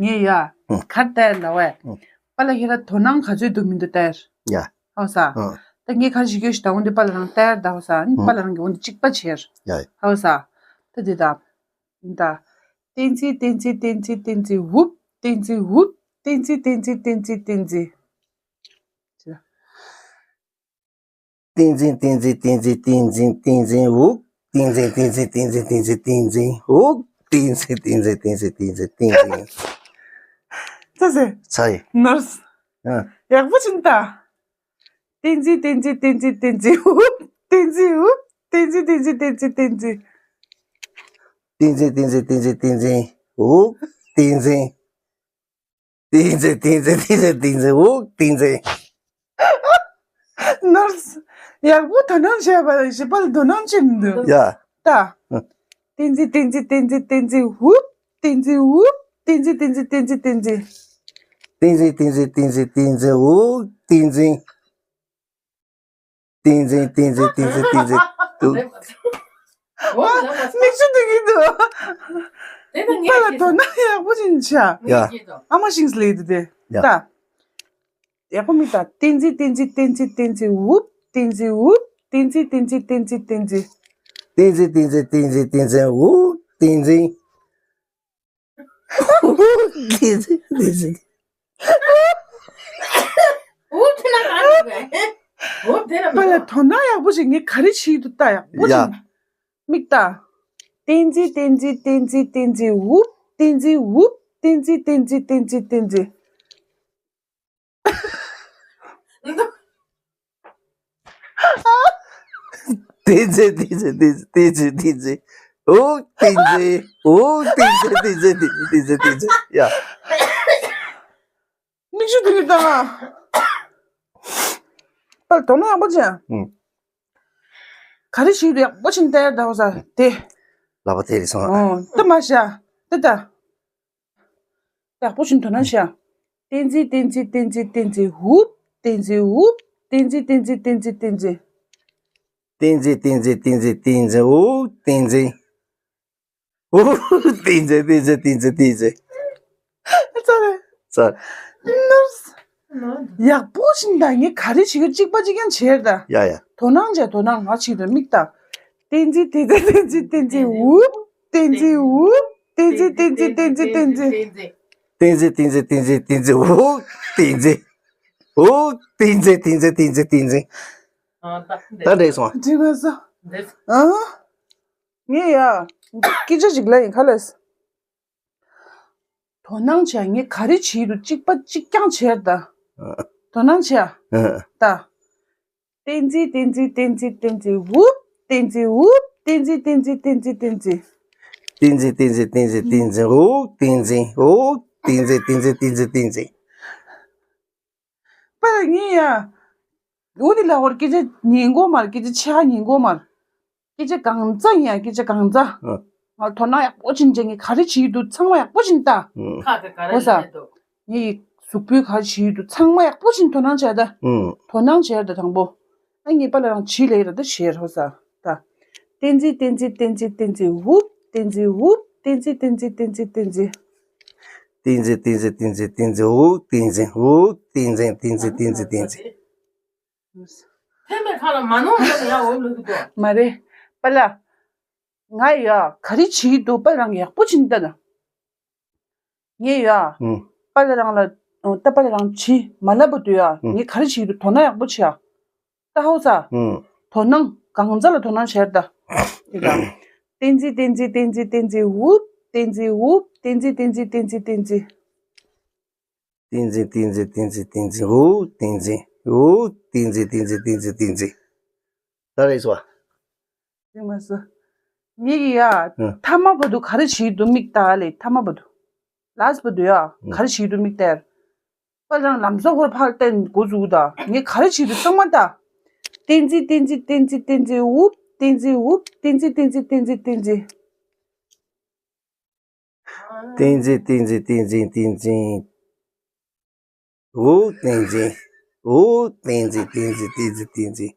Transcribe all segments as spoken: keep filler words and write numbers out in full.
ངས་ཡ། ཨང་། གར་ལྟ་ཡར་ལ་བས། ཨང་། པཱ་ལགས་ཁྱེད་ལ་དོ་སྣང་ག་ཚོད་འདུག་མི་འདུག་ལྟ་ཡར། ཡ། ཧོ་ས། ཨང་། ད་ངས་གར་ཞིག་སྐྱོད་ཞིག་ད་འོན་ཏེ་པཱ་ལགས་རང་ལྟ་ཡར་ད་ཧོ་ས། ཨང་། པཱ་ལགས་རང་གི་འོན་ཏེ་གཅིག་པ་བྱེར། ཡ། ཧོ་ས། ད་དེ་ད། ད། བསྟན་འཛིན་བསྟན་འཛིན་བསྟན་འཛིན་བསྟན་འཛིན་འུབ། བསྟན་འཛིན་འུབ། བསྟན་འཛིན་བསྟན་འཛིན་བསྟན་འཛིན་བསྟན་འཛིན། བསྟན་འཛིན་བསྟན་འཛིན་བསྟན་འཛིན་བསྟན་འཛིན་བསྟན་འཛིན་འུག། བསྟན་འཛིན་བསྟན་འཛིན་བསྟན་འཛིན་བསྟན་འཛིན་བསྟན་འཛིན་འུག། བསྟན་འཛིན་བསྟན་འཛིན་བསྟན་འཛིན་བསྟན་འཛིན་བསྟན་འཛིན། ཚ་ཚེ། ཚ་ཡི། ནར་སི། ཨ། ཡག་པོ་ཕྱིན་ད། བསྟན་འཛིན་བསྟན་འཛིན་བསྟན་འཛིན་བསྟན་འཛིན་འུག། བསྟན་འཛིན་འུག། བསྟན་འཛིན་བསྟན་འཛིན་བསྟན་འཛིན་བསྟན་འཛིན། བསྟན་འཛིན་བསྟན་འཛིན་བསྟན་འཛིན་བསྟན་འཛིན་འུག། བསྟན་འཛིན། བསྟན་འཛིན་བསྟན་འཛིན་བསྟན་འཛིན་བསྟན་འཛིན་འུག། བསྟན་འཛིན། ནར་སི། ཡག་པོ་དོ་སྣང་བྱས་པ་ལ་ཞིབ་པ་ལ་དོ་སྣང་བྱེད་མི་འདུག་ཡ། ད། བསྟན་འཛིན་བསྟན་འཛིན་བསྟན་འཛིན་བསྟན་འཛིན་འུག། བསྟན་འཛིན་འུག། བསྟན་འཛིན་བསྟན་འཛིན་བསྟན་འཛིན་བསྟན་འཛིན། བསྟན་འཛིན་བསྟན་འཛིན་བསྟན་འཛིན་བསྟན་འཛིན་འུག། བསྟན་འཛིན། བསྟན་འཛིན་བསྟན་འཛིན་བསྟན་འཛིན་བསྟན་འཛིན་འུག། ཨོ། མིག་ཆུ་འདུག་གི་འདུག་དེ་ནི་ངས། པཱ་ལགས་དོ་སྣང་ཡག་པོ་ཅིག་བྱ། ཡ། ཨ་མ་ཤིང་སི་ལེ་དེ་དེ། ཡ། ད། ཡག་པོ་མིག་ལྟ། བསྟན་འཛིན་བསྟན་འཛིན་བསྟན་འཛིན་བསྟན་འཛིན་འུབ། བསྟན་འཛིན་འུབ། བསྟན་འཛིན་བསྟན་འཛིན་བསྟན་འཛིན་བསྟན་འཛིན། བསྟན་འཛིན་བསྟན་འཛིན་བསྟན་འཛིན་བསྟན་འཛིན་འུབ། བསྟན་འཛིན། བསྟན་འཛིན་བསྟན་འཛིན། འུབ་དེ་ན་ག་རེ་རེད། འུབ་དེ་ན་མ། པཱ་ལགས་དོ་སྣང་ཡག་པོ་ཞིག་ངས་ག་རེ་བྱེད་ཀྱི་འདུག་ལྟ་ཡག་པོ་ཡ། ཞིག་མིག་ལྟ། བསྟན་འཛིན་བསྟན་འཛིན་བསྟན་འཛིན་བསྟན་འཛིན་འུབ། བསྟན་འཛིན་འུབ། བསྟན་འཛིན་བསྟན་འཛིན་བསྟན་འཛིན་བསྟན་འཛིན། བསྟན་འཛིན་བསྟན་འཛིན་བསྟན་འཛིན་བསྟན་འཛིན། འུག་བསྟན་འཛིན། འུག་བསྟན་འཛིན་བསྟན་འཛིན་བསྟན་འཛིན་བསྟན་འཛིན། ཡ། མིག་ཆུ་དེ་གི་བཏང་ང་། པཱ་ལགས་དོ་སྣང་ཡག་པོ་བྱས། ཨུམ། ག་རེ་བྱེད་ཀྱི་འདུག་ཡག་པོ་བྱས་ནས་ལྟ་ཡ་ད་བ་ས་དེ། ལག་པ་དེ་རེད་སོང་ཨ། ཨོ་ད་མ་བྱ། ད་ད། ཡག་པོ་བྱས་ནས་དོ་སྣང་བྱས། བསྟན་འཛིན་བསྟན་འཛིན་བསྟན་འཛིན་བསྟན་འཛིན་འུབ། བསྟན་འཛིན་འུབ། བསྟན་འཛིན་བསྟན་འཛིན་བསྟན་འཛིན་བསྟན་འཛིན། བསྟན་འཛིན་བསྟན་འཛིན་བསྟན་འཛིན་བསྟན་འཛིན་འུབ། བསྟན་འཛིན། འུབ། བསྟན་འཛིན་བསྟན་འཛིན་བསྟན་འཛིན་བསྟན་འཛིན། ཙ་རེ། ཙ། ནུབ། ཡག་པོ་ཞིག་ད་ངས་ག་རེ་བྱེད་ཀྱི་གཅིག་པ་གཅིག་རྐྱང་བྱས་ད། ཡ་ཡ། དོ་སྣང་བྱས་དོ་སྣང་ང་ཆིག་ད་མིག་ལྟ། བསྟན་འཛིན་བསྟན་འཛིན་བསྟན་འཛིན་བསྟན་འཛིན་འུབ། བསྟན་འཛིན་འུབ། བསྟན་འཛིན་བསྟན་འཛིན་བསྟན་འཛིན་བསྟན་འཛིན། བསྟན་འཛིན་བསྟན་འཛིན་བསྟན་འཛིན་བསྟན་འཛིན་འུབ། བསྟན་འཛིན། འུབ། བསྟན་འཛིན་བསྟན་འཛིན་བསྟན་འཛིན་བསྟན་འཛིན། ཨ་ད་འདྲེས་སོང་། འགྲིག་མ་སོང་། འདྲེས། ཨ། ངས་ཡ། སྐད་ཆ་ཞིག་ལབ་ཡིན་ཁ་ལས། དོ་སྣང་བྱས་ངས་ག་རེ་བྱེད་ཀྱི་འདུག་གཅིག་པ་གཅིག་རྐྱང་བྱས་ད། ཨ། དོ་སྣང་བྱས། ཨ། ད། བསྟན་འཛིན་བསྟན་འཛིན་བསྟན་འཛིན་བསྟན་འཛིན་འུབ། བསྟན་འཛིན་འུབ། བསྟན་འཛིན་བསྟན་འཛིན་བསྟན་འཛིན་བསྟན་འཛིན། བསྟན་འཛིན་བསྟན་འཛིན་བསྟན་འཛིན་བསྟན་འཛིན་འུབ། བསྟན་འཛིན་འུབ། བསྟན་འཛིན་བསྟན་འཛིན་བསྟན་འཛིན་བསྟན་འཛིན། པཱ་ལགས་ངས་ཡ། འོ་དེ་ལ་འོར་སྐད་ཆ་ཉན་གོ་མར་སྐད་ཆ་ཆ་ཉན་གོ་མར། སྐད་ཆ་གང་ཚ་ཡིན་ཡ་སྐད་ཆ་གང་ཚ། ཨ། ང་དོ་སྣང་ཡག་པོ་བྱིན་བྱས་ངས་ག་རེ་བྱེད་ཀྱི་འདུག་ཚང་མ་ཡག་པོ་བྱིན་ལྟ། ཨུམ། ཁ་དེ་ག་རེ་ཨོ་ས། ལབ་འདུག་ངས་གཟུགས་པོའི་ག་རེ་བྱེད་ཀྱི་འདུག་ཚང་མ་ཡག་པོ་བྱིན་དོ་སྣང་བྱས་ད། ཨུམ། དོ་སྣང་བྱས་ད་དང་པོ། ཨ་ངས་པཱ་ལགས་རང་བྱིས་ལས་ར་ད་བྱས་ར་ཧོ་ས། ད། བསྟན་འཛིན་བསྟན་འཛིན་བསྟན་འཛིན་བསྟན་འཛིན་འུབ། བསྟན་འཛིན་འུབ། བསྟན་འཛིན་བསྟན་འཛིན་བསྟན་འཛིན་བསྟན་འཛིན། བསྟན་འཛིན་བསྟན་འཛིན་བསྟན་འཛིན་བསྟན་འཛིན་འུབ། བསྟན་འཛིན་འུབ། བསྟན་འཛིན་བསྟན་འཛིན་བསྟན་འཛིན་བསྟན་འཛིན། ཐེམ་པའི་ཁ་ལ་མ་ནོར་བ་ཡང་འོག་ལུག་གི་འདུག་མ་རེད། པཱ་ལགས། ང་ཡ་ག་རེ་བྱེད་ཀྱི་འདུག་པཱ་ལགས་རང་ཡག་པོ་བྱིན་ལྟ་ན། ངས་ཡ། ཨུམ། པཱ་ལགས་རང་ལ། ད་པཱ་ལགས་རང་བྱིས་མ་ལབ་པ་དུས་ཡ། ཨུམ། ངས་ག་རེ་བྱེད་ཀྱི་འདུག་དོ་སྣང་ཡག་པོ་བྱེད་ཡ། ད་ཧོ་ས། ཨུམ། དོ་སྣང་གང་ཚ་ལ་དོ་སྣང་བྱས་ད། དེ་ལ། བསྟན་འཛིན་བསྟན་འཛིན་བསྟན་འཛིན་བསྟན་འཛིན་འུབ། བསྟན་འཛིན་འུབ། བསྟན་འཛིན་བསྟན་འཛིན་བསྟན་འཛིན་བསྟན་འཛིན། བསྟན་འཛིན་བསྟན་འཛིན་བསྟན་འཛིན་བསྟན་འཛིན་འུ། བསྟན་འཛིན་འུ། བསྟན་འཛིན་བསྟན་འཛིན་བསྟན་འཛིན་བསྟན་འཛིན། ད་རེད་སོ། རེད་མ་སོ། ངེད་ཀྱི་ཡ། ཨ། ཐ་མ་བར་དུ་ག་རེ་བྱེད་འདུག་མིག་ལྟ་ལེ་ཐ་མ་བར་དུ། ལཱས་བར་དུ་ཡ། ཨ། ག་རེ་བྱེད་འདུག་མིག་ལྟ། པཱ་ལགས་ལམ་སང་ཧོར་ཕར་བསྟན་འགོ་འཛུགས་ད། ངས་ག་རེ་བྱེད་འདུག་ཚང་མ་ལྟ། བསྟན་འཛིན་བསྟན་འཛིན་བསྟན་འཛིན་བསྟན་འཛིན་འུ། བསྟན་འཛིན་འུ། བསྟན་འཛིན་བསྟན་འཛིན་བསྟན་འཛིན་བསྟན་འཛིན། བསྟན་འཛིན་བསྟན་འཛིན་བསྟན་འཛིན་བསྟན་འཛིན། འུ་བསྟན་འཛིན། འུ་བསྟན་འཛིན་བསྟན་འཛིན་བསྟན་འཛིན་བསྟན་འཛིན།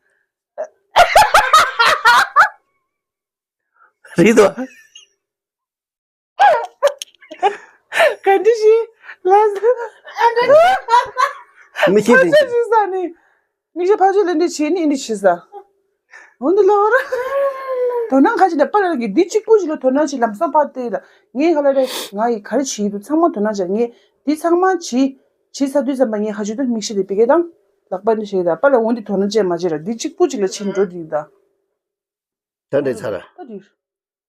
རེད་དོ། ག་འདྲ་ཞིག་ལ་ཟེར། མི་ཤེས་དེ། ཅི་ཟ་ནི། མིག་ཤེལ་ཕར་ཚུར་ལེན་འདྲ་བྱེད་ནི་འདི་བྱེད་ས། འོན་ཏེ་ལོ་ར། དོ་སྣང་ཁ་ཅིག་ལ་པ་ལ་གི་འདི་གཅིག་པུ་ཞིག་ལ་དོ་སྣང་ཅིག་ལམ་སང་ཕར་བལྟས་ལ། ངས་ག་ལ་རེད། ང་ཡི་ག་རེ་བྱེད་ཀྱི་འདུག་ཚང་མ་དོ་སྣང་བྱས། ངས་འདི་ཚང་མ་བྱེད། བྱེད་ཚར་དུས་ཙམ་པ་ངས་ཁ་ཅིག་ཏུ་མིག་ཤེལ་དེ་པི་ཀེ་དང་། ལག་པ་འདི་བྱེད་ཀྱི་ད་པ་ལ་འོན་ཏེ་དོ་སྣང་བྱས་མ་བྱས་ར་འདི་གཅིག་པུ་ཅིག་ལ་ཕྱིན་འགྲོ་འདི་ད། ད་འདྲས་ཚར། ད་འདི།